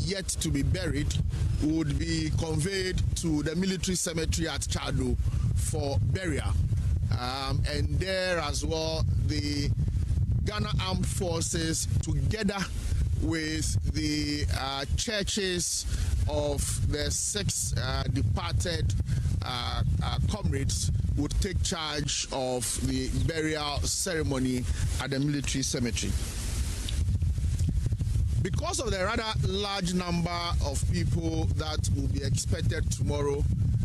yet to be buried would be conveyed to the military cemetery at Chado for burial. And there as well, the Ghana Armed Forces, together with the churches of the six departed comrades, would take charge of the burial ceremony at the military cemetery. Because of the rather large number of people that will be expected tomorrow,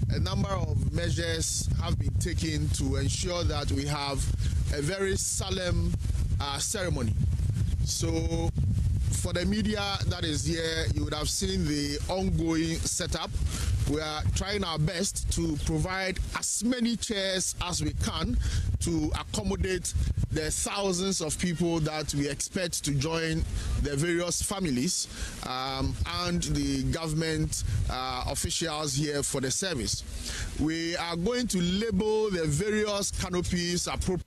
a number of measures have been taken to ensure that we have a very solemn ceremony. So, for the media that is here, you would have seen the ongoing setup. We are trying our best to provide as many chairs as we can to accommodate the thousands of people that we expect to join the various families and the government officials here for the service. We are going to label the various canopies appropriately.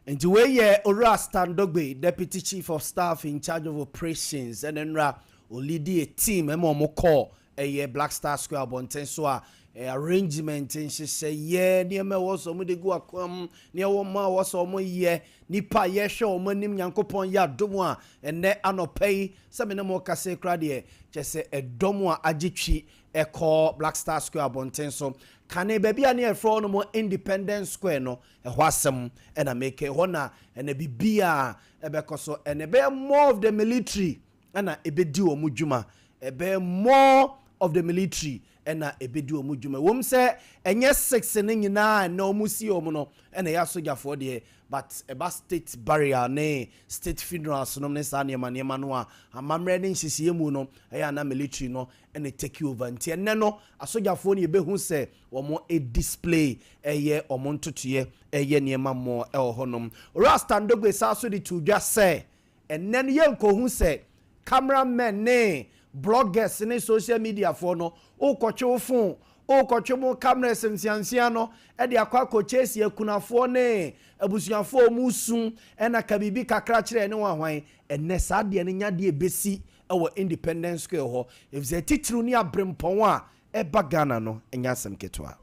Nti wei yɛ Owura Stan Dogbe, Deputy Chief of Staff in charge of Operations, ɛna nnora ɔleadi a team ɛma wɔn kɔɔ ɛyɛ Black Star Square abɔnten so a arrangement nhyehyɛeɛ nneɛma ɛwɔ sɛ wɔde gu akwam nneɛma a ɛwɔ sɛ wɔyɛ nipa a yɛhwɛ wɔn anim Nyankopɔn yɛ adom a ɛnɛ anɔpa yi sɛ me ne mo kasa kora deɛ kyɛ sɛ ɛdɔm a agye twi ɛkɔ Black Star Square abɔnten so kane baabi a ne yɛfrɛ no mo Independence Square no ɛhɔ asɛm ɛna meka ɛhɔ na ɛna biribi a ɛbɛkɔ so ɛna ɛbɛyɛ more of the military ɛna ɛbɛdi wɔn dwuma ɛbɛyɛ more of the military ɛna ɛbɛdi wɔn dwuma wɔm sɛ ɛnyɛ six ne nyinaa ɛna wɔn si wɔn no ɛna ɛyɛ asogyafoɔ deɛ, but ɛba state burial ne state funerals nom ne saa nneɛma nneɛma no a amammerɛ ne nhyehyɛeɛ mu no ɛyɛ ana military no ɛna take over. Nti ɛnɛ no asogyafoɔ no yɛbɛhu sɛ wɔn display ɛyɛ wɔn ntotoeɛ ɛyɛ nneɛma mmɔ ɛwɔ hɔnom. Owura Stan Dogbe saa so de to dwa sɛ ɛnɛ no yɛnkɔhu sɛ cameramen ne bloggers ne social media foɔ no wokɔtwe wo phone, wokɔtwe mo cameras nsiansia no ɛde akɔ akɔkyɛ esi akunafoɔ ne abusuafoɔ mu su ɛna ka biribi kakra kyerɛ ne wɔn ahwan. Ɛnɛ saa deɛ no nya deɛ ebesi ɛwɔ Independence Square hɔ efisɛ titiriw ne abrempɔn a ɛba Ghana no ɛnyɛ asɛm ketewa.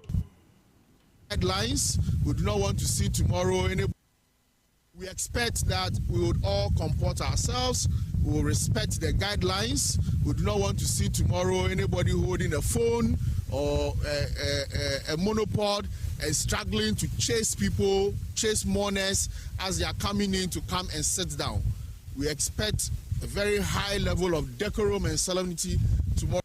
Headlines. We do not want to see tomorrow any. We expect that we would all comport ourselves. We will respect the guidelines. We do not want to see tomorrow anybody holding a phone or a monopod and struggling to chase people, chase mourners as they are coming in to come and sit down. We expect a very high level of decorum and solemnity tomorrow.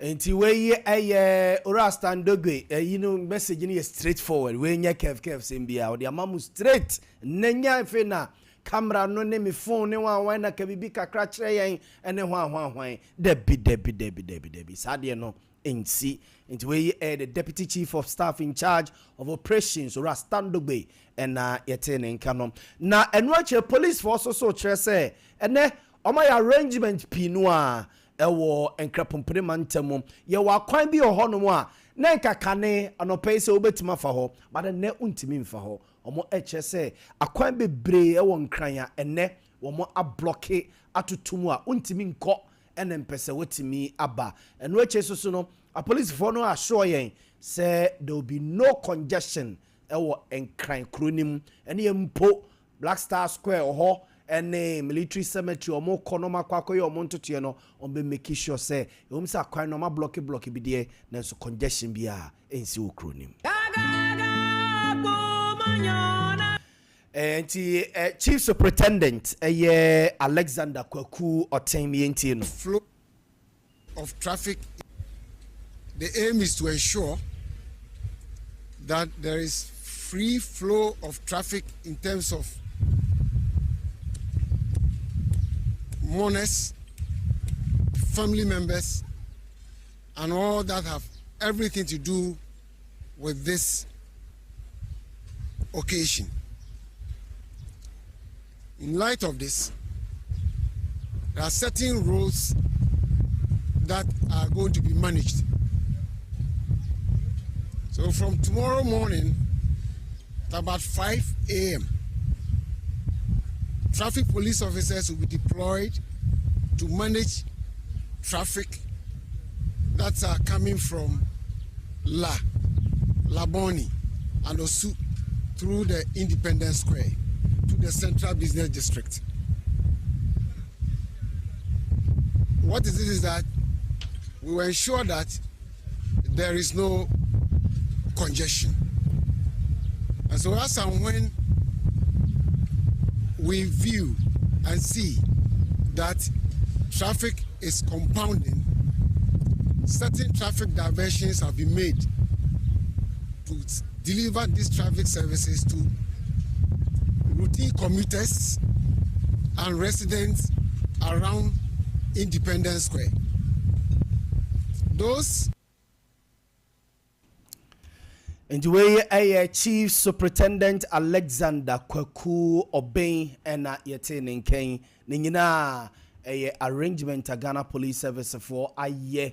Nti wei ɛyɛ Owura Stan Dogbe. Ɛyi no message no yɛ straight forward. Wei nyɛ kɛf kɛf sɛm bia ɔde ama mu straight. Nnɛ afei na camera no ne me phone ne hwan hwan na ka biribi kakra kyerɛ yɛn ɛne hwan hwan hwan. Dabi dabi dabi dabi dabi, saa deɛ no nsi. Nti wei ɛyɛ the Deputy Chief of Staff in charge of Operations, Owura Stan Dogbe, ɛna yɛte ne nka no. Na ɛno akyerɛ policefoɔ so so kyerɛ sɛ ɛnɛ ɔmo ayɛ arrangement pii no a ɛwɔ Nkrapompene mantam. Yɛwɔ akwan bi wɔ hɔnom a na nkakane anɔpɛ yi sɛ wobɛtumi afa hɔ, but ɛnɛ wontumi mfa hɔ. Ɔmo ɛkyerɛ sɛ akwan bebree ɛwɔ Nkran a ɛnɛ wɔn ablock atoto mu a wontumi nkɔ ɛna mpɛ sɛ wotumi aba. Ɛno akyi so so no apolisifoɔ no assure yɛn sɛ there will be no congestion ɛwɔ Nkran kuro no mu ɛne yɛ mpo Black Star Square wɔ hɔ ɛne military cemetery. Ɔmo kɔ no ɔmo akɔ akɔyɛ ɔmo ntotoɛ no, ɔmo bɛ make sure sɛ ɛwɔm sɛ akwan no ɔmo ablock block bi deɛ, nanso congestion bi a ɛnsi wɔ kuro no mu. Nti Chief Superintendent ɛyɛ Alexander Kwaku Ɔtɛn mientie no. Flow of traffic. The aim is to ensure that there is free flow of traffic in terms of mourners, family members, and all that have everything to do with this occasion. In light of this, there are certain roads that are going to be managed. So from tomorrow morning at about 5 a.m., Traffic police officers will be deployed to manage traffic that are coming from La, Laboni, and Osu through the Independence Square to the Central Business District. What is it is that we will ensure that there is no congestion. And so as and when we view and see that traffic is compounding, certain traffic diversions have been made to deliver these traffic services to routine commuters and residents around Independence Square. Those Nti wei yɛ Chief Superintendent Alexander Kwaku Obeng ɛna yɛtee ne nkɛn. Ne nyinaa ɛyɛ arrangement a Ghana Police Service foɔ ayɛ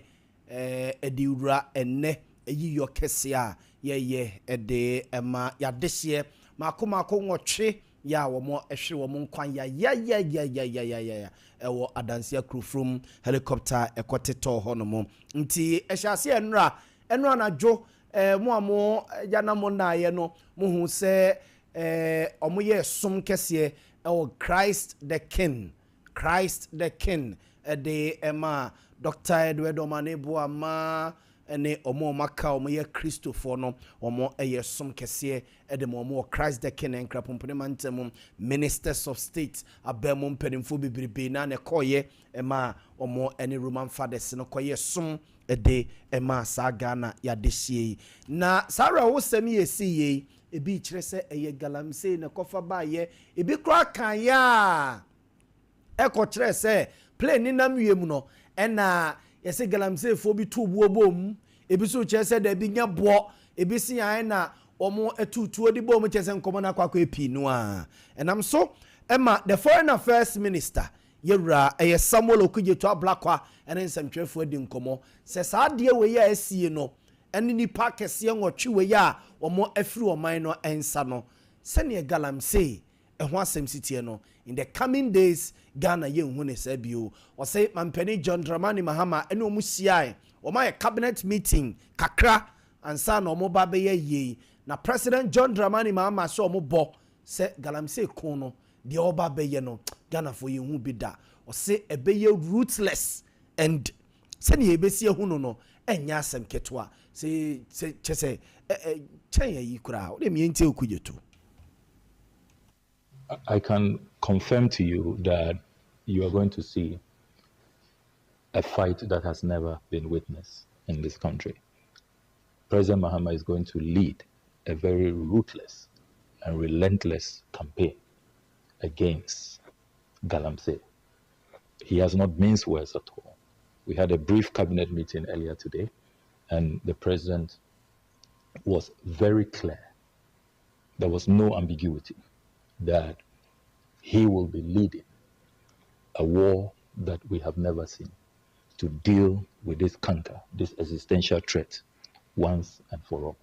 ɛde wura ɛnɛ ayiyɔ kɛseɛ a yɛyɛ ɛde ɛma yɛadehyeɛ mako mako nwɔtwe yɛ a wɔn ɛhwere wɔn nkwa yayayayayayaya ɛwɔ Adansi Akurofurom helicopter ɛkɔtetɔɔ hɔ nom. Nti ɛhyɛ aseɛ nnora ɛno anadwo. Mo a mo agya na mo nnaeɛ no, mohu sɛ ɔmo yɛ som kɛseɛ ɛwɔ Christ the King, Christ the King, ɛde ɛma Dr. Edward Omane Boama ɛne ɔmo a ɔmo aka ɔmo yɛ Kristofoɔ no. Ɔmo ɛyɛ som kɛseɛ ɛde ma ɔmo wɔ Christ the King Nkrapompone mantam. Ministers of state, abɛn mu mpanimfoɔ bebrebe na na ɛkɔɔyɛ ɛma ɔmo ɛne Roman Fathers no kɔyɛ som ɛde ɛma saa Ghana yɛadehyie yi. Na saa awerɛhosɛm yi esi yie yi, ebi kyerɛ sɛ ɛyɛ galamsey na ɛkɔfa baayɛ. Ebi koraa kan yɛ a ɛkɔkyerɛ sɛ plane ne nam wiem no ɛna yɛsɛ galamseyfoɔ bi to buo bom. Ebi nso kyerɛ sɛ dɛbi nyɛ boɔ. Ebi si yan na wɔn atutuo de bom, kyerɛ sɛ nkɔmɔ no akɔ akɔ pii no a ɛnam so ɛma the Foreign Affairs Minister, yɛwura ɛyɛ Samuel Okudzeto Ablakwa, ɛne nsɛmtwerɛfoɔ di nkɔmɔ sɛ saa adeɛ wei a ɛsie no ɛne nipa kɛseɛ 8 wei a wɔn afiri ɔman no nsa no, sɛnea galamsey ɛho asɛm si tie no, in the coming days Ghana yɛnhu ne saa bio. Ɔsɛ mampanin John Dramani Mahama ɛne wɔn hyiae, wɔn ayɛ cabinet meeting kakra ansa na wɔn ba bɛyɛ yie, na President John Dramani Mahama sɛ wɔn bɔ sɛ galamsey ko no deɛ ɔba bɛyɛ no, Ghanafoɔ yɛn bi da. Ɔsɛ ɛbɛyɛ ruthless and sɛnea yɛbɛsi ehu no ɛnyɛ asɛm ketewa sɛ kyɛ sɛ ɛ ɛ kyɛn yɛ yi koraa ɔde mmiɛnti Okudzeto. I can confirm to you that you are going to see a fight that has never been witnessed in this country. President Mahama is going to lead a very ruthless and relentless campaign against galamsey. He has not minced words at all. We had a brief cabinet meeting earlier today, and the president was very clear. There was no ambiguity that he will be leading a war that we have never seen to deal with this canker, this existential threat, once and for all.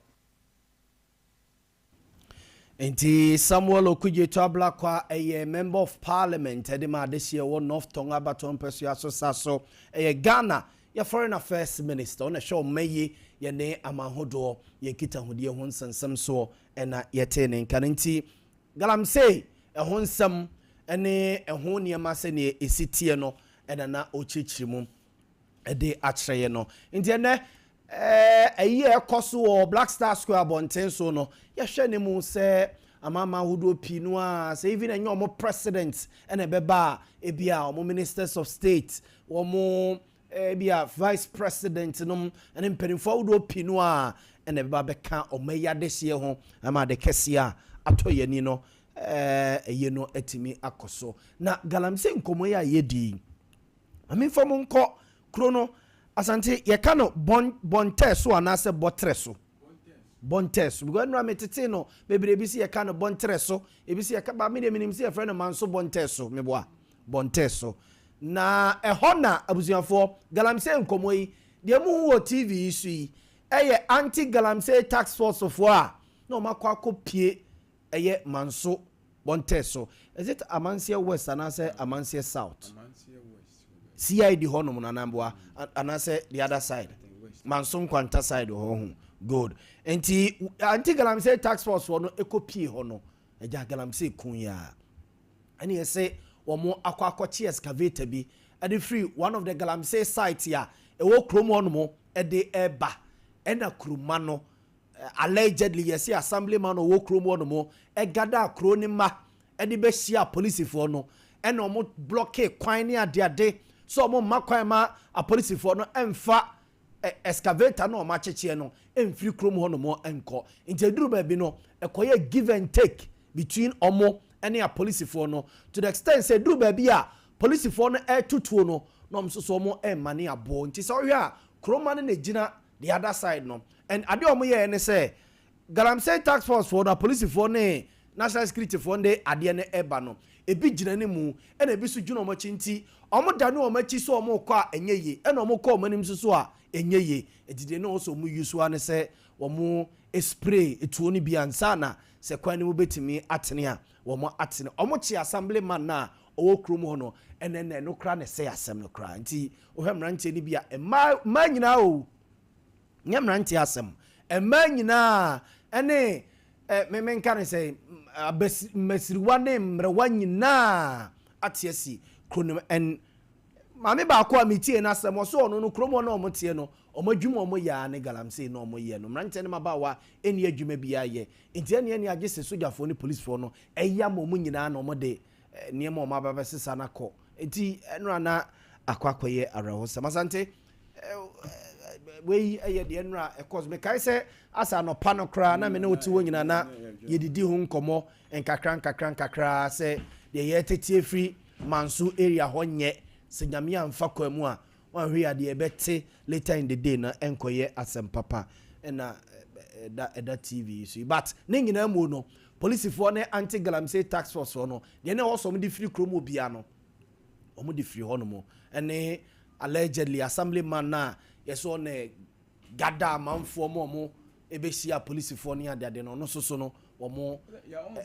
Nti Samuel Okudzeto Ablakwa ɛyɛ Member of Parliament ɛde ma adehyeɛ wɔ North Tongu abatɔ mpɛsoa so sa so ɛyɛ Ghana yɛ Foreign Affairs Minister. Ɔna ɛhwɛ ɔma yi yɛne amanhodoɔ yɛn nkitahodie ho nsɛnsɛm soɔ ɛna yɛte ne nka no. Nti galamsey ɛho nsɛm ɛne ɛho nneɛma sɛneɛ ɛsi teɛ no ɛna na ɔkyerɛkyerɛ mu ɛde akyerɛ yɛ no. Nti ɛnɛ ɛyi a ɛkɔ so wɔ Black Star Square abɔnten so no, yɛhwɛ ne mu sɛ amama ahodoɔ pii no a sɛ even ɛnyɛ ɔmo president ɛna ɛbɛba a, ebi a ɔmo ministers of state, wɔn ebi a vice president nom ɛne mpanimfoɔ ahodoɔ pii no a ɛna ɛbɛba bɛka ɔmo ayi adehyeɛ ho ama ade kɛseɛ a atɔ yɛn ani no ɛyɛ no atumi akɔ so. Na galamsey nkɔmɔ yi a yɛdi, maame mo nkɔ kuro no Asante, yɛka no bɔn bɔntɛ so anaasɛ bɔtrɛ so? Bɔntɛ so, because nnura mi tete no bebree bi si yɛka no bɔntrɛ so, ebi si yɛka ba mi de minim si yɛfrɛ no Manso Bɔntɛ so. Meboa Bɔntɛ so na ɛhɔ na abusuafoɔ galamsey nkɔmɔ yi deɛ mu wɔ TV yi so yi ɛyɛ anti galamsey task force foɔ a na wɔn akɔ akɔ pie ɛyɛ Manso. Bɔntɛ so, is it Amanseɛ West anaasɛ Amanseɛ South? CID hɔnom no anamboa anaasɛ the other side, Manso Nkwanta side hɔ ho. Good. Nti anti galamsey task force hɔ no ɛkɔ pie hɔ no, ɛgya galamsey kun yi a ɛne yɛsɛ wɔn akɔ akɔkye excavator bi ɛde firi one of the galamsey site a ɛwɔ kurom hɔnom ɛde ɛba. Ɛna kuruma no, allegedly yɛsɛ assemblyman ɔwɔ kurom hɔnom ɛgada kuro ne ma ɛde bɛhyia apolisifoɔ no, ɛna wɔn block kwan ne adeade so wɔn mma kwan ma apolisifoɔ no ɛmfa excavator no a wɔn akyekyeɛ no ɛmfiri kurom hɔnom ɛnkɔ. Nti eduru baabi no, ɛkɔyɛ give and take between ɔmo ɛne apolisifoɔ no, to the extent sɛ eduru baabi a polisifoɔ no ɛɛtutuo no na ɔmo nso so ɔmo ɛmma ne aboɔ. Nti sɛ ɔhwɛ a, kuroma no na gyina the other side no, and adeɛ a ɔmo yɛɛ ne sɛ galamsey task force foɔ no, apolisifoɔ ne national security foɔ no de adeɛ no ɛba no, ebi gyina ne mu ɛna ebi nso gyina ɔmo akyi. Nti ɔmo da ne ɔmo akyi so ɔmo kɔ a ɛnyɛ yie, ɛna ɔmo kɔ ɔmo anim nso so a ɛnyɛ yie. Eti deɛ ne ɔsɔ ɔmo yi so ano sɛ ɔmo spray etuo no bi ansa na sɛ kwan no mu bɛtumi atene a, wɔn atene. Ɔmo kye assembly man na ɔwɔ kurom hɔ no, ɛnɛ na ɛno kora na ɛsɛ asɛm no kora. Nti wohwɛ mmeranteɛ no bi a, mmaa mmaa nyinaa o, nyɛ mmeranteɛ asɛm, mmaa nyinaa ɛne ɛ mɛmɛ nka ne sɛ abɛsi mmasiriwa ne mmerewa nyinaa ate asi kuro no mu. Ɛn maame baako a metie n'asɛm, ɔso ɔno no kurom hɔ na ɔmo teɛ no, ɔmo adwuma ɔmo yɛ a ne galamsey na ɔmo yɛ no. Mmeranteɛ no mmabaawa ɛni adwuma bi ayɛ, nti ɛne agye sɛ sogyafoɔ ne policefoɔ no ɛyɛ ama ɔmo nyinaa na ɔmo de nneɛma ɔmo aba bɛsesa no akɔ. Nti ɛnora na akɔ akɔyɛ awerɛhosɛm. Asante, wei ɛyɛ deɛ nnora ɛkɔ so. Mekae sɛ asa anɔpa no koraa na me ne wote hɔ nyinaa na yɛdidi ho nkɔmmɔ nkakra nkakra nkakra sɛ deɛ yɛtetie firi Manso area hɔ nyɛ sɛ Nyame amfa kwan mu a wanhwɛ yɛ adeɛ ɛbɛte later in the day na ɛnkɔyɛ asɛm papa. Ɛna ɛda TV yi so yi, but ne nyinaa mu no, polisifoɔ ne anti galamsey task force foɔ no deɛ ne ɛwɔ sɛ ɔmo de firi kurom obiara no, ɔmo de firi hɔ nom. Ɛne allegedly assembly man na yɛsɛ ɔne gada amanfoɔ mu ɔmo ɛbɛhyia polisifoɔ ne adeade no, ɔno nso so no wɔn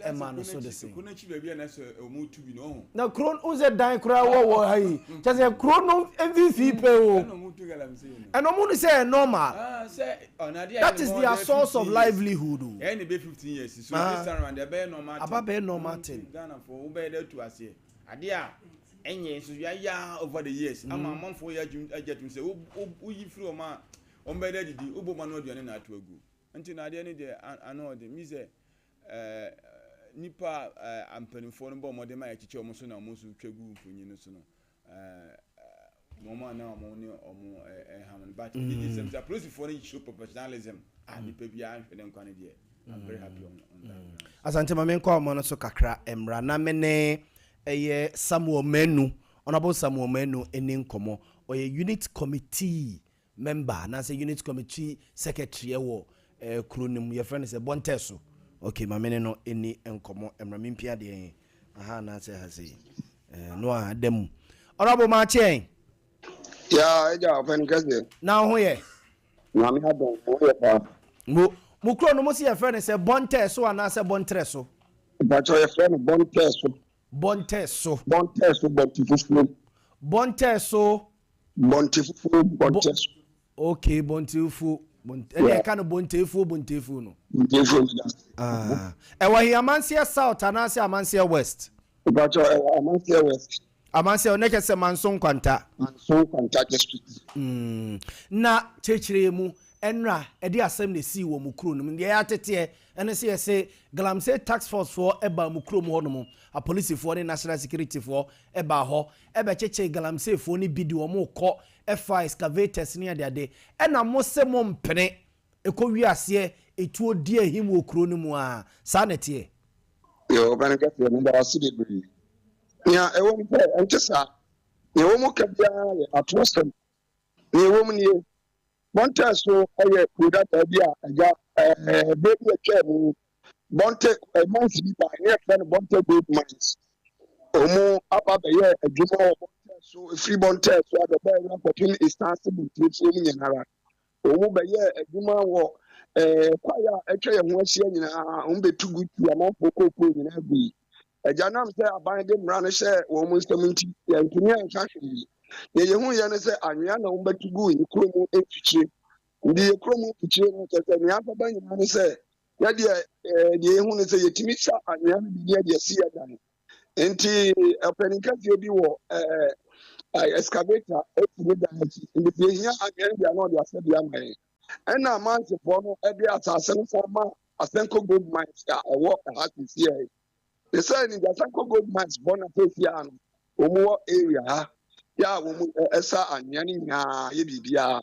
ɛma no so de se kuro n'akyi baabi a na sɛ ɔmo tu bi na ɔho. Na kuro n sɛ dan koraa wɔ ha yi kyɛ sɛ kuro no mfimfini pɛ o. Ɛna ɔmo tu galamsey no. Ɛna ɔmo no sɛ ɛyɛ normal. Ah, sɛ ɔnade. That is their source of livelihood o. Ɛyɛ ne bɛ 15 years so. Ah. This time round ɛbɛyɛ normal thing. Aba bɛyɛ normal thing. Ghana fo wobɛyɛ dɛ tu aseɛ adeɛ a ɛnyɛ nso yɛayɛ over the years ama amanfoɔ yɛ adwum agye atum sɛ woyi firi wɔn a wɔn bɛyɛ dɛ didi wobɔ ma no aduane na ato agu. Nti na adeɛ no deɛ ano ɔde mi sɛ nipa mpanimfoɔ no bɔ ɔmɔden ma yɛkyekyɛ wɔn so na wɔn nso twa gu mfonyin no so no, wɔn a na wɔn ne wɔn ɛham no, but mm. Sɛm sɛ apolisifoɔ no show professionalism a nipa bi ahwɛ ne nkwa no deɛ, I'm very happy on that ground. Asante, ma menkɔ ɔmo no so kakra mmra na me ne ɛyɛ Samuel Manu, Honorable Samuel Manu ɛni nkɔmmɔ. Ɔyɛ unit committee member anaasɛ unit committee secretary ɛwɔ kuro no mu, yɛfrɛ no sɛ Bɔntɛ so. Ok, ma me ne no ɛni nkɔmmɔ mmra. Mempia deɛ aha anaasɛ ha sei no a da mu. Honorable, maakyɛn. Ya, ɛgya ɔpɛni kɛseɛ. Na wo ho yɛ? Nyame adom, wo yɛ paa. Mo kuro no mo sɛ yɛfrɛ no sɛ Bɔntɛ so anaasɛ Bɔntrɛ so? Mpakyɛ, yɛfrɛ no Bɔntɛ so. Bɔntɛ so. Bɔntɛ so, Bɔnte Fufuo. Bɔntɛ so. Bɔnte Fufuo, Bɔntɛ so. Ok, Bɔntefuo, ɛne ɛka no Bɔntefuo, Bɔntefuo no. Bɔntefuo mi da. Ah, ɛwɔ he? Amanseɛ South anaasɛ Amanseɛ West? Mpakyɛ, ɛwɔ Amanseɛ West. Amanseɛ ne kyɛ sɛ Manso Nkwanta. Manso Nkwanta District. Na kyerɛkyerɛ mu, ɛnra ɛde asɛm na esii wɔ mu kuro no mu deɛ yɛateteɛ ɛne sɛ yɛsɛ galamsey task force foɔ ɛbaa mu kurom hɔ nom, apolisifoɔ ne national security foɔ ɛbaa hɔ ɛbɛkyekyere galamsey foɔ no bi de wɔn kɔ, ɛfa excavators ne adeade, ɛna mo sɛ mo mpene ɛkɔ wiaseɛ etuo di ahim wɔ kuro no mu a, saa na ɛteɛ? Yɛ ɔpɛni kɛseɛ, mi da ase bebree. Nea ɛwɔ mu sɛ ɛnte saa, nea ɛwɔ mu ka biara yɛ atorɔsɛm. Nea ɛwɔ mu nie, Bɔntɛ so ɛyɛ kuro dada bi a ɛgya bere bi atwa mu. Bɔntɛ mines bi ba ne yɛfrɛ no Bɔntɛ Gold Mines. Wɔn aba bɛyɛ adwuma wɔ Bɔntɛ so, efiri Bɔntɛ so abɛbɛ ɛwɔ akɔpem Esanse Bɔntɛfuo mu nyinara. Wɔn bɛyɛ adwuma wɔ kwaeɛ a atwa yɛn ho ahyia nyinaa. Wɔn bɛtu gu tu amanfoɔ kookoo nyinaa gu yi. Agya nam sɛ aban de mmara no hyɛɛ wɔn nsam nti, yɛantumi anka hwee. Nea yehuiɛ ne sɛ anwea na wɔbɛto guu yɛn kurom mfikyire. Nti yɛn kurom mfikyire no, kyerɛ sɛ nea akɔba nyinaa ne sɛ, yɛdeɛ eh, deɛ yɛhu ne sɛ yɛtumi sa anwea no bi ne yɛde asi yɛn dan. Nti ɔpanin kɛseɛ bi wɔ eh, eh, excavator si ne dan akyi. Nti sɛ yɛhia anwea no bi a na ɔde asɛ bi ama yɛn. Ɛna amansefoɔ no de asase no san ma Asanko Gold Mines a ɛwɔ ɛha seesei yi. Ne sɛ ne Asanko Gold Mines foɔ na seesei a no wɔn wɔ area ha yɛ a wɔn ɛsa anwea no nyinaa yɛ biribiara.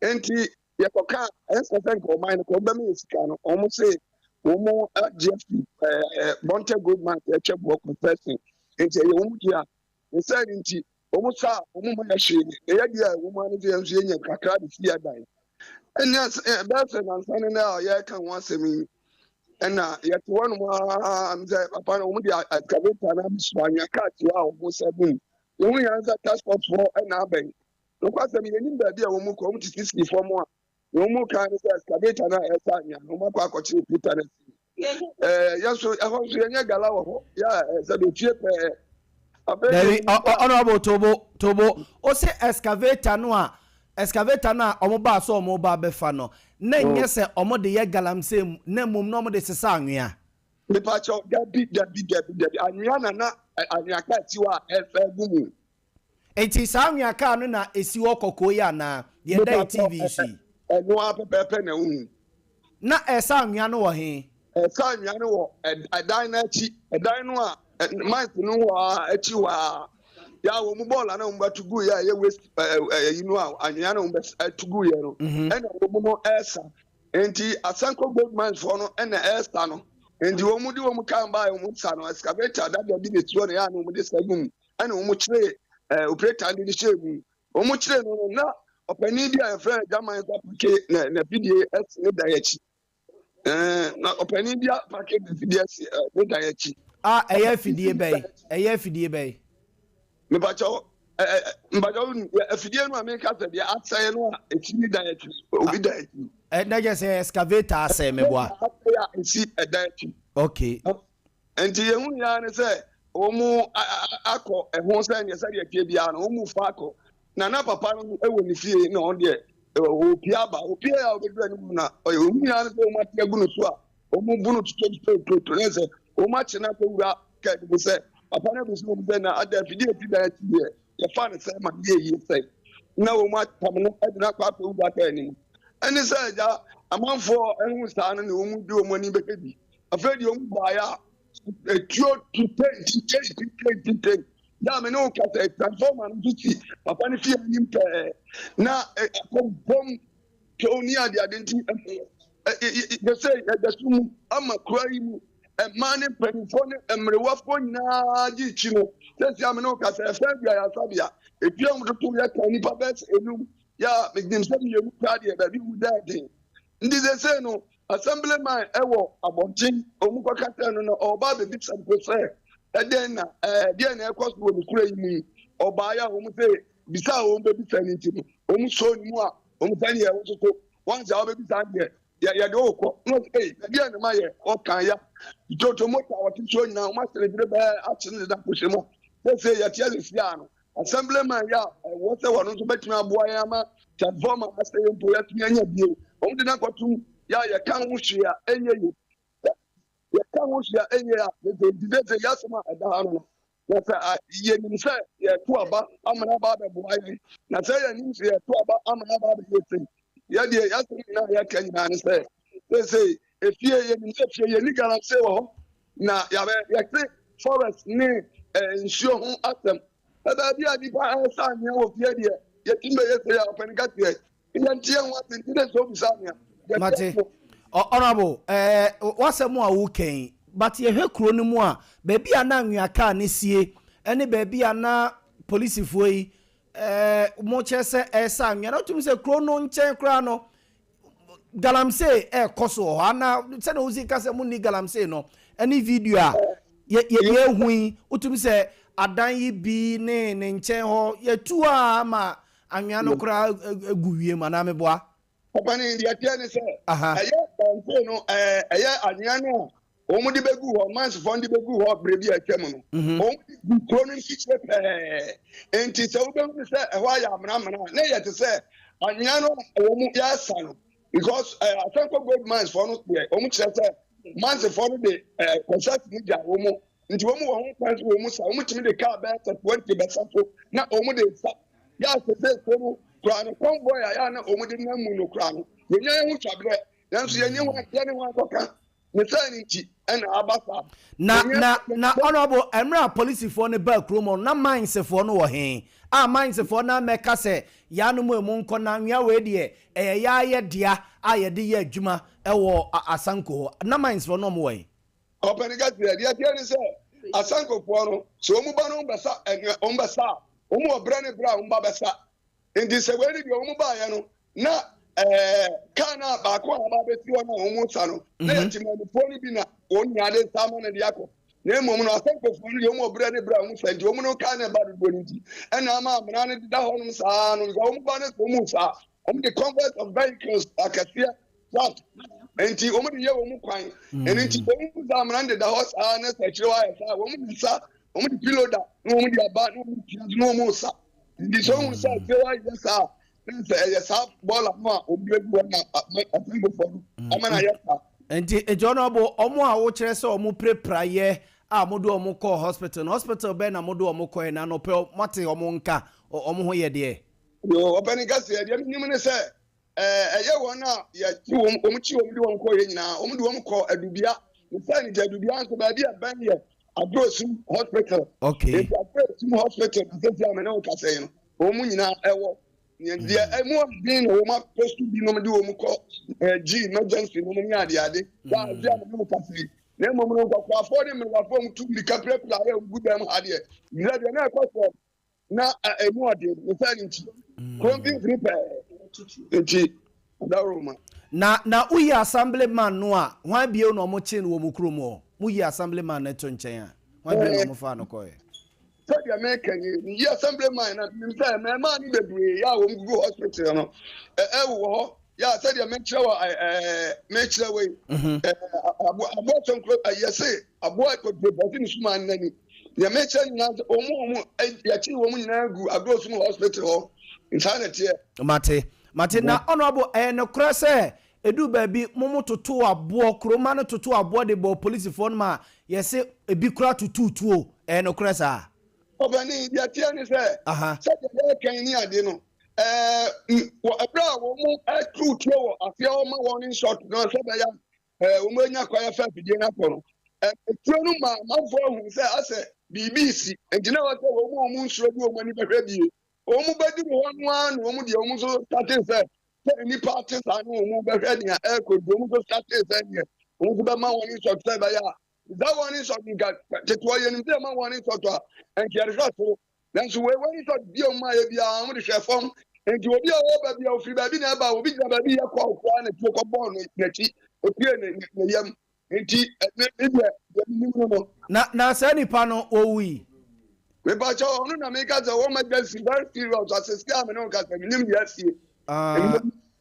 Nti yɛkɔka ɛnsɛ sɛ nka ɔman no kɔ wɔn bɛma yɛ sika no wɔn se wɔn agye afi ɛɛ Bonte Gold Mines ɛtwa boɔ concession nti ɛyɛ wɔn dea. Ne sɛ ne nti wɔn sa a wɔn mma yɛ hwee na yɛ deɛ wɔn ano deɛ nso yɛnya kakra de si adan ɛne ɛbɛyɛ sɛ nansa no na yɛreka ho asɛm yi ɛna yɛte hɔ nom aa sɛ papa no wɔn de excavator na abɛso anwea kaa te hɔ a wɔn sɛ bum yɛn ho yɛn sɛ task force foɔ ɛna abɛn nokwasɛm yɛnim baabi a wɔn kɔ wɔn te sisi fam a na wɔn mu kan ne sɛ excavator no a ɛsa anwea no wɔn akɔ akɔkyere peter no asi ɛɛ yɛn nso ɛhɔ nso yɛnyɛ gala wɔ hɔ yɛ a sɛ de ofie pɛɛ afei dabi honorable tobo tobo o se excavator no a excavator no a wɔn baa so wɔn ba abɛfa no na nyɛ sɛ wɔn de yɛ galamsey na mmom na wɔn de sesa anwea. Mepakyɛw, dabi, dabi, dabi, dabi. Anwea na na anwea kaa si hɔ a ɛfa gu mu. Enti saa anwea kaa no na esi hɔ kɔkɔɔ yi anaa? Deɛ ɛda yɛ Mepakyɛw, TV yi so yi. ɛno ara pɛpɛɛpɛ na wohu. Na ɛresa anwea no wɔ he? Ɛresa anwea no wɔ ɛdan no akyi, ɛdan no a mines no wɔ ara akyi hɔ ara. Yɛ a wɔn bɔɔla na wɔn bɛto gu yɛ a ɛyɛ waste ɛyi no a anwea na wɔn bɛto gu yɛ no, ɛna wɔn no ɛresa. Enti Asanko Gold Mines foɔ no na ɛresa no. Enti wɔn de wɔn kaa baa wɔn sa no, excavator dada bi na esi hɔ na ɛyɛ a na wɔn de sa gu mu. Ɛna wɔn kyeree ɛɛ operator no de hyɛɛ mu. Wɔn kyeree no no na ɔpanin bi a yɛfrɛ no German nso apake na n'afidie asi ne dan akyi. Ɛɛ na ɔpanin bi apake n'afidie asi ne dan akyi. A ɛyɛ afidie bɛn? Ɛyɛ afidie bɛn? Mepakyɛw, mpakyɛw afidie no a meka sɛ deɛ asɛe no a ɛsi ne dan akyi, obi dan akyi. Ɛ na kyerɛ sɛ excavator asɛe meboa. Asɛe a ɛsi ɛdan akyi. Okay. Nti yɛhu nyinaa ne sɛ wɔn akɔ ɛho sɛ neɛ sɛdeɛ ɛteɛ biara no wɔn mu fa akɔ. Na na papa no wɔ ne fie na ɔno deɛ ɔpie aba ɔpie a ɔbɛduru anim na ɔyɛ wɔn nyinaa ne sɛ wɔn ate agu no so a wɔn bu no tututututu ne sɛ wɔn akye no akɔwura kaa bi mu sɛ papa no abisa wɔn sɛ na ada afidie eti dan akyi deɛ yɛfa no sɛ ma yɛ yie sɛ na wɔn atam no de no akɔ akɔwura kaa no mu ɛne sɛ agya amanfoɔ ɛho saa no na wɔn de wɔn ani bɛhwɛ bi afei deɛ wɔn baeɛ a etuo tutei tutei tutei tutei yɛ a me ne wo kasa transformer no nso si papa no fie anim pɛɛ na akɔ bɔm Tow ne adeade nti, yɛ sɛ yɛda so mu ama kura yi mu mmaa ne mpanyinfoɔ ne mmerewafoɔ nyinaa gye akyi no. Sɛsi a me ne wo kasa ɛfɛn bi ayasabea efi a wɔtoto yɛ kan nipa bɛyɛ sɛ enum yɛ a menim sɛ mmienu koraa deɛ baabi wu da den. Nti sɛsɛ no assemblyman ɛwɔ abɔnten wɔn kɔka sɛ no na ɔba abɛbisa mpo sɛ ɛdɛn na ɛɛ deɛ na ɛkɔ so wɔ ne kura yi mu yi ɔbaa yɛ a wɔn sɛ bisa a wɔn bɛbisa ne nti no wɔn sɔ ne mu a wɔn sɛ neɛ wo soso wɔn sɛ wɔbɛbisa deɛ yɛ yɛde wo kɔ na wɔsɛ ee ɛdeɛ na ma yɛ ɔkan ya toto moto a wɔte soɔ nyinaa wɔn asere dere bɛɛ akye ne deda kɔhyɛ mu a sɛsɛ yɛte ase si ano assemblyman yɛ a ɛwɔ sɛ wɔn nso bɛtumi aboa yɛn ama transformer asɛ yɛn mpo yɛatumi anya bio wɔn de no akɔtum yɛ a yɛka ho hwee a ɛnyɛ yie yɛka ho hwee a ɛnyɛ a sɛsɛ nti sɛsɛ yɛasɛm a ɛda ha no Na sɛ yɛnim sɛ yɛto aba ama no aba abɛboa yɛn, na sɛ yɛnim sɛ yɛto aba ama no aba abɛyɛ sei, yɛdeɛ yɛasɛm nyinaa a yɛka nyinaa ne sɛ, seesei efie yɛnim sɛ fie yɛni galamsey wɔ hɔ, na yɛabɛ yɛte forest ne eh, nsuo ho asɛm. Na baabi a nnipa ɛresa anwea wɔ fie deɛ, yɛtumi bɛyɛ sei a ɔpɛni kaseɛ Yɛnte yɛn ho ase nti na sɛ obisa me a. Mate. Honorable, eh, w'asɛm a woka yi, but yɛhwɛ kuro no mu a, baabi a na anwea kaa no sie, ɛne baabi a na polisifoɔ yi, eh, mo kyerɛ sɛ ɛresa anwea no, wotumi sɛ kuro no nkyɛn koraa no, galamsey ɛrekɔ so wɔ hɔ, ana sɛdeɛ wosi ka sɛ monni galamsey no, ɛne video a yɛhu yi, wotumi sɛ adan yi bi ne ne nkyɛn hɔ, yɛtu a ama Anwea no koraa gu wiem anaa meboa? Papa no deɛ ɛteɛ ne sɛ ɛyɛ galamsey no ɛyɛ anwea no a wɔn de bɛgu hɔ, mansfoɔ no de bɛgu hɔ berɛ bi a atwam no, wɔn de gu kuro no mfikyire pɛɛ. Nti sɛ wobɛhunu sɛ ɛhɔ ayɛ amenamena a, na ɛyɛ te sɛ anwea no a wɔn yɛasa no, because Asanko Gold Mines foɔ no deɛ, wɔn kyerɛ sɛ mansfoɔ no de kɔnsɛt no gya wɔn, nti wɔn wɔ ho kwan sɛ wɔn sa, wɔn tumi de kaa bɛyɛ sɛ 20 bɛsa so na wɔn de sa. Yɛ a sɛ kuro no koraa no, convoy a yɛ a na wɔn de nam mu no koraa no, yɛnya yɛn ho twaberɛ, nanso yɛnyɛ ho yɛne ho akɔka ne saa no nti ɛna aba saa. Na na na honourable, mmerɛ a polisifoɔ no baa kurom hɔ no, na minesfoɔ no wɔ he? A minesfoɔ no ammɛka sɛ yaanom emu nkɔ na anwea wei deɛ ɛyɛ yaa yɛ dea a yɛde yɛ adwuma wɔ Asanko hɔ. Na minesfoɔ no wɔn wɔ he? Ɔpanin ka sɛ, deɛ ɛteɛ ne sɛ Asankofoɔ no sɛ wɔn ba no wɔn bɛsa ɛnua wɔn bɛsa a, wɔn wɔ berɛ ne berɛ a wɔn ba bɛsa. Nti sɛ wei ne deɛ wɔn baeɛ no na ɛɛ kaa no a baako a aba abɛsi hɔ no a wɔn sa no na yɛ temamufoɔ no bi na wɔn nyinaa de nsa ama no de akɔ. Na mmom no Asankofoɔ no deɛ wɔn wɔ berɛ ne berɛ a wɔn sa, nti wɔn no kaa no ɛba dodoɔ no nti ɛna ama amena no deda hɔnom saa no, nka wɔn ba no sɛ wɔn sa a, wɔn de convoys of vehicles akɛseɛ truck nti wɔn de yɛ wɔn kwan. Ɛno nti wɔn mu sa amena no deda hɔ saa na sɛ akyire hɔ ayɛ saa wɔn de sa, wɔn de piloda na wɔn de aba na wɔn pia so na wɔn sa. Nti sɛ wɔn sɛ akyire hɔ ayɛ saa na sɛ ɛyɛ saa bɔɔla no a wɔn de agu hɔ na asankofoɔ no ama no ayɛ saa. Nti honourable, wɔn a wokyerɛ sɛ wɔn pirapira yɛ a wɔde wɔn kɔɔ hospital no, hospital bɛn na wɔde wɔn kɔɛ na anɔpɛ moate wɔn nka, wɔn ho yɛ deɛ? Yoo, ɔpanin kɛseɛ, deɛ menim ne sɛ ɛyɛ wɔn a yɛkyi wɔn, wɔn kyi wɔn de wɔn kɔ yɛ nyinaa, wɔn de wɔn kɔ Adubia. Ne sɛ ne Adubia nso baabi a ɛbɛn yɛ Adurosum Hospital. Eti Adurosum Hospital na sɛsi a me ne wo kasa yi no, wɔn mu nyinaa ɛwɔ. Deɛ ɛmu ɔden na wɔn apɔstu binom de wɔn kɔ ɛɛ gyi emergency nom ne adeade. Yɛ a ɛsi a me ne wo kasa yi. Na mmom no nkɔkorafoɔ ne mmerewafoɔ a wɔtu mmirika pirapira a wɔgu dɛm ha deɛ, deɛ deɛ na ɛkɔ soɔ na ɛmu ɔden ne sɛ ne nti kuro mfimfini pɛɛ nti adaworoma. Na woyi assemblyman no a, hwan bio na ɔmo kyee no wɔ mo kurom hɔ? Moyi assemblyman no to nkyɛn a, hwan bio na ɔmo faa no kɔɛ? Sɛdeɛ meka yi, meyi assemblyman na menim sɛ mmɛɛmaa no bebree a wɔn gugu hospital no ɛwɔ hɔ. Yɛ a sɛdeɛ mekyerɛ wɔ ɛɛ mekyerɛ wɔ yi, ɛɛ aboa aboa sɔnkuro yɛse aboa kɔduro bɔse ne suma nani. Deɛ mekyerɛ nyinaa sɛ wɔn wɔn yɛkye wɔn nyinaa gu Agorɔ Hospital hɔ. Nsaa na ɛteɛ. Mate, mate. Na honourable, ɛyɛ nokorɛ sɛ ɛduu baabi mo mo totoo aboɔ, kuroma no totoo aboɔ de bɔɔ polisifoɔ no ma yɛse ebi koraa totoo tuo, ɛyɛ nokorɛ saa? Ɔpanin, deɛ ɛteɛ ne sɛ, sɛdeɛ yɛreka yi ne ade no, ɛɛ wɔ ɛberɛ a wɔn ɛtu tuo wɔ aseɛ hɔ ma wɔn nsɔt no sɛ ɛbɛyɛ a ɛɛ wɔn anya kwan afa afidie no akɔ no, ɛtuo no ma amanfoɔ ahu sɛ asɛ biribi resi, nti na ɛwɔ sɛ wɔn a wɔn nsuro de wɔn ani bɛhwɛ bie. Wɔn bɛduru hɔ no ara na wɔn deɛ wɔn nso startee sɛ sɛ nnipa ate saa no wɔn bɛhwɛ nea ɛrekɔ, nti wɔn nso startee sɛ neɛ wɔn nso bɛma wɔn nsɔt sɛ ɛbɛyɛ a saa wɔn nsɔt nka tete hɔ yɛnim sɛ ɛma wɔn nsɔt a nka yɛde hwɛ soro, nanso wei wɔn nsɔt bi a wɔn ayɛ biara wɔn de hwɛ fam, nti obi a ɔwɔ baabi a ofiri baabi na ɛba, obi gyina baabi yɛ kɔɔ koraa na tuo kɔbɔɔ n'akyi opie ne ne yam, nti ɛne ne deɛ deɛ menim no no. Na saa nipa no owui? Mepakyɛ ɔno na meka sɛ wɔn emergency very serious asese a me ne wo kasa menim deɛ asie.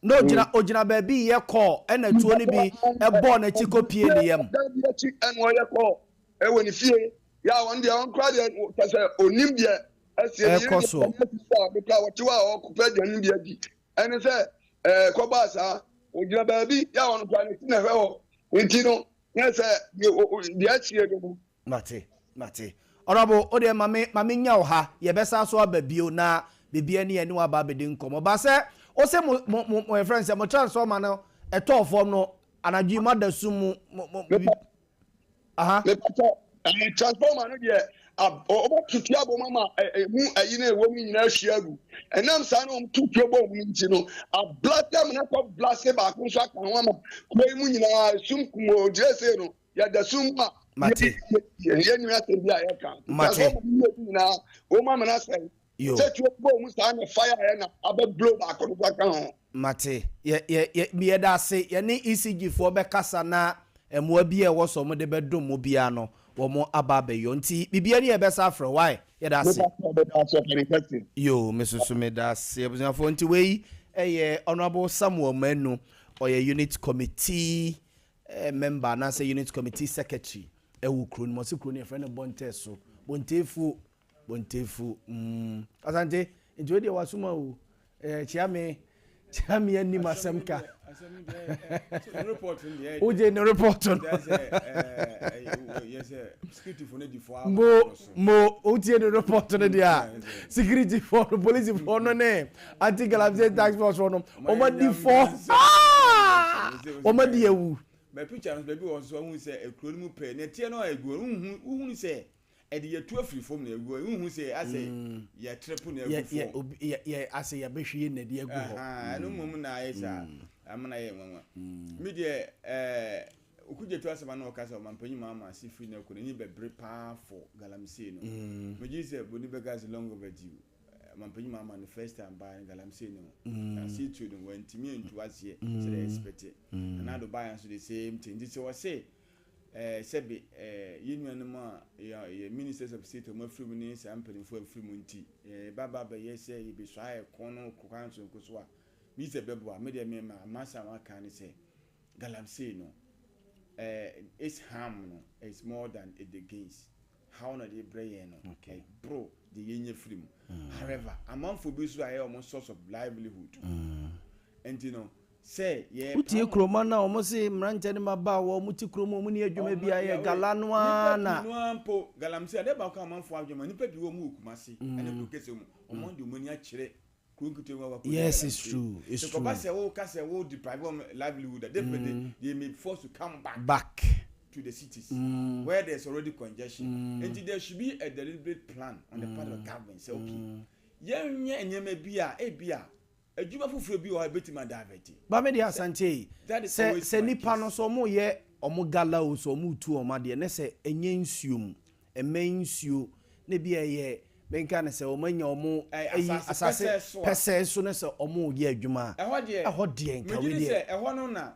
Na ogyina ogyina baabi yɛ kɔɔ ɛna tuo no bi ɛbɔɔ n'akyi kɔ pie ne yam. Dan bi akyi ɛna ɔyɛ kɔɔ ɛwɔ ne fie yɛ a ɔno deɛ ɔnkora deɛ kyɛ sɛ onim deɛ asie ne yere Ɛkɔ deɛ so. ɔne asi so a ɔno kora ɔte hɔ a ɔkɔpɛ aduane bi adi ɛne sɛ ɛɛ kɔbaa saa ogyina baabi yɛ a ɔno kora ne ti na ɛhwɛ hɔ nti no na sɛ deɛ deɛ asie no no. Mate, mate. Honourable, wo deɛ ma me, ma me nya wo ha, yɛbɛsan so aba bio na biribi ani yɛne wo aba abɛdi nkɔmmɔ. Ba sɛ, wo se mo, mo, mo, mo yɛfrɛ no sɛ, mo transformer no ɛtɔɔ fam no, anadwo yi moada sum mu, mo, mo, bibi, aha. Mepatɔ, ɛɛ, transformer no deɛ, wɔbɛtutu abom ama emu ayi no a ɛwɔ mu nyinaa ahwie agu. Ɛnam saa na wɔtu tuo bɔ mu nti no, ablase amena kɔ blase baako nso aka ho ama kuro yi mu nyinaa esum kumoo gyerɛ sei no. Yɛda sum mu a, Mate. yɛnni asɛm bi a yɛka. Mate. Transformer no mmienu nyinaa, wɔn amena sɛe. Yo. Sɛ tuo bɔ mu saa na fire yɛ na abɛ blow baako no aka ho. Mate. Yɛ yɛ yɛ yɛda ase. Yɛne ECG foɔ bɛkasa na mmoa bi a ɛwɔ sɛ wɔde bɛdom mo biara no, wɔn aba abɛyɔ. Nti biribiara ni a yɛbɛsa afrɛ wo. Wai? Yɛda ase. Mepa kyɛw, meda ase ɔpanin kɛse. Yo, me nso so meda ase abusuafoɔ. Nti wei yɛ Honourable Samuel Manu, ɔyɛ Unit Committee. Member anaasɛ unit committee secretary ɛwɔ kuro no mu. Ɔsɛ kuro no yɛfrɛ no Bɔntɛ so, Bɔntɛfuo, Bɔntɛfuo. Asante, nti wei deɛ wasoma o. Kyia me, kyia me anim asɛm ka. Wogye ne report no mo mo wotie ne report no deɛ a, security foɔ no, police foɔ no ne anti galamsey task force foɔ no, wɔn adi fɔ, wɔn adi awu. Bɛ picture no baabi wɔ nso, ɔhu sɛ ekuro no mu pɛɛ na ɛteɛ no a egu no, wohu sɛ ɛde yɛtu afiri fam na egu, wohu sɛ asɛ yɛtere na egu fam. Yɛ yɛ asɛ yɛbɛhwie na ɛde agu hɔ. Ɛno mmom na ayɛ saa amana yɛ nwanwa. Mi deɛ, Okudzeto asɛm ano ɔka sɛ ɔmampanyin Mahama ase firi na ɛkɔ n'ani bɛbere paa for galamsey no. Megye sɛ boni bɛka sɛ long overdue. Ɔmampanyin Mahama no first time baa no, galamsey no ase tuo no, wantumi antu aseɛ sɛdeɛ expect. Nana Addo baeɛ nso, the same thing. Nti sɛ wɔse sɛbe yɛn nuanom a yɛ ministers of state a wɔn afiri mu ne saa mpanimfoɔ a afiri mu nti yɛba ba bɛyɛ sɛ yɛbɛsua ɛko no kwan sononko so a, mi sɛ bɛboa me deɛ, me ma masa waka ne sɛ galamsey no, its harm no is more than the gains. How na de brɛ yɛn no ɛboro de yɛnya firi mu. However, amanfoɔ bi nso a ɛyɛ wɔn source of livelihood nti no sɛ yɛ Wotie kuroma no a, wɔn se mmeranteɛ ne mmabaawa wɔn te kurom, wɔn ni adwuma bi ayɛ gala no ara na nipa pii no ara mpo galamsey ade baako a amanfoɔ adwene ma nipa pii wɔ mu wɔ Kumasi ɛne kuro kɛseɛ mu, wɔn de wɔn ani akyerɛ kuro nketewa mu akɔ. Yes, it's true, it's true. Sɛ kɔba sɛ wo ka sɛ wo deprive wɔn livelihood a, definitely they may be forced to come back back to the cities where there is already congestion. Nti there should be a deliberate plan on the part of government sɛ okay, yɛn nyɛ nneɛma bi a ebi a adwuma foforɔ bi wɔ hɔ a ebetumi adivert. Ba me deɛ, Asante yi, sɛ nipa no sɛ ɔmo yɛ ɔmo gala o, sɛ ɔmo tu ɔmo adeɛ ne sɛ ɛnyɛ nsuo mu, ɛmɛn nsuo ne bi a ɛyɛ menka ne sɛ ɔmo anya ɔmo ayi asase pɛsɛɛ so ne sɛ ɔmo yɛ adwuma a, ɛhɔ deɛ, ɛhɔ deɛ nka wei deɛ sɛ ɛhɔ no na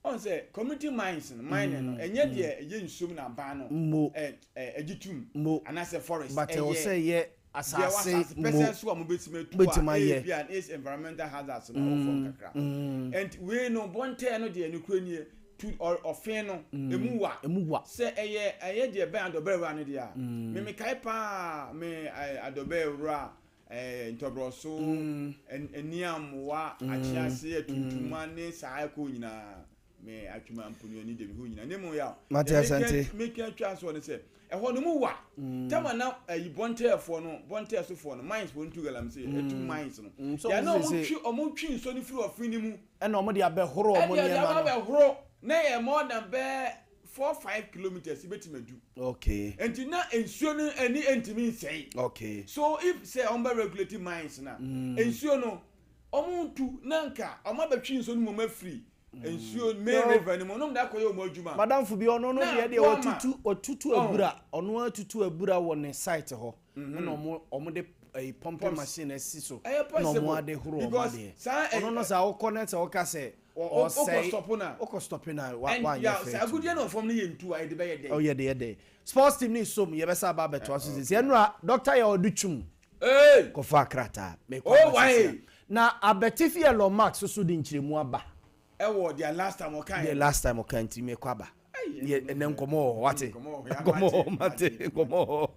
ɔn sɛ community mines no, mining no, ɛnyɛ deɛ ɛyɛ nsuom na aban no mo ɛ ɛ ɛgye tum mo anaasɛ forest. But ɛwɔ sɛ ɛyɛ asase mo pɛsɛ so a mo bɛtumi atu bɛtumi a ayɛ. Ebi a is environmental hazards no ɛwɔ fam kakra, and wei no bɔntɛɛ no deɛ, nokura nie tu ɔfin no emu wa. Emu wa. Sɛ ɛyɛ deɛ bɛn adɔbɛ wura no deɛ a, memekae paa me adɔbɛ wura ntɔbrɔso, aniamoa, akyease, atuntuma ne saa ɛkɔ nyinaa, me atwuma mponuani de me ho nyinaa ne mu ya. Mate, Asante. Meka twa soɔ ne sɛ ɛhɔ no mu wa tama na ayi bɔntɛɛfoɔ no, bɔntɛɛ sofoɔ no, mines foɔ no tu galamsey, ɛtu mines no so yɛn na ɔmo ɔmo sese twi, ɔmo twi nsuo no firi ɔfin no mu. Ɛna ɔmo de abɛhoro ɔmo ɛde nneɛma aba no abɛhoro na yɛ more than bɛɛ 4-5 kilometres bɛtumi adu. Nti na nsuo no ani ntumi nsɛe. So if sɛ ɔmo bɛ regulate mines na nsuo no ɔmo tu na nka ɔmo abɛtwi nsuo no mu, ɔmo afiri nsuo main river no mu, ɔnom de akɔyɛ ɔmo adwuma. Madamfo bi, ɔno no Na deɛ boa ma wɔtutu abura, ɔno atutu abura wɔ ne site hɔ, ɛna ɔmo de ɛyi pumping Pumps. machine asi so Ɛyɛ ɛna possible. ɔmo ade horo ɔmo Because adeɛ. saa Ɔno no sɛ awokɔ ne sɛ ɔka sɛ wokɔ ɔsɛe stop na wokɔ stop na wa and wanyɛ ya fɛ sɛ agudie na ɔfam no yɛ ntu a yɛde bɛyɛ dɛ. Ɔyɛ de yɛ dɛ sports team ne som yɛbɛsa aba abɛtoa so sisi ɛnura Dr. yɛ ɔdo twum Hey! kɔfa krataa mekɔ Oh, aba why? sisi a. Na Abɛtifi Elon Musk soso de nkyerɛmu aba. Ɛwɔ their last time ɔka The yɛ last time ɔka nti mekɔ aba. Yɛ ɛnɛ nkɔmɔ wɔ hɔ, wate? Nkɔmmɔ wɔ hɔ, Nkɔmɔ wɔ hɔ, mate. Mate, nkɔmɔ wɔ hɔ.